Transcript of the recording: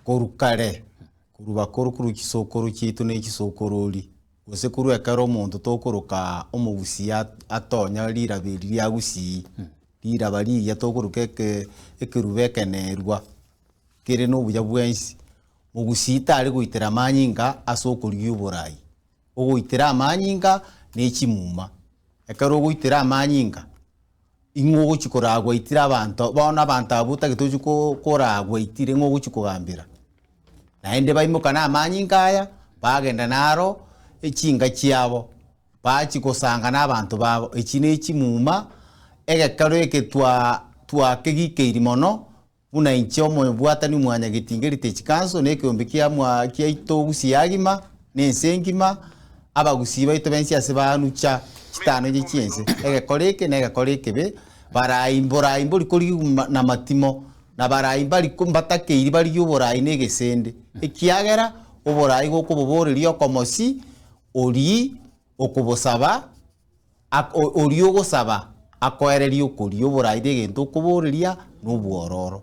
Korwa kare, korwa bakoro korwa chisokoro chiaito ne chisokorori, gose korwa ekero omonto tokoroka omogusii atonya riraba eri ria gusii, riraba rigiya tokoroka eke ekerubo ekenerwa, kere na obuya bwensi, mogusii tare goitera amanyinga ase okorigia oborai. Ogoitera amanyinga ne chimuma. Ekero ogoitera amanyinga, ing'o ogochi koraa gwaitire abanto, bono abanto abwo otagete ochi ko koraa gwaitire ng'o ogochi kogambera. Naende baimoka na amanyinga aya, bagenda naro echinka chiabo, bachia gosanga na abanto babo, echi ne chimuma, egekero eke twa twakegikeiri mono, Buna inche omobwatani omwanyagetinga Heritage Council na ekeombe kia mwa kiaito Gusii agima na ense engima, abagusii baito bensi ase banucha chitano inye chi'ense, egekora eke na egekora ekebe, barai mborai mbori korigigwa namatimo, na barai mbari mbatakeiri barigie oborai na egesende, ekiagera oborai gokoboboreria okomosi oria okobosaba Oria ogosaba akoererie okoria oborai na egento okoboreria na obwororo.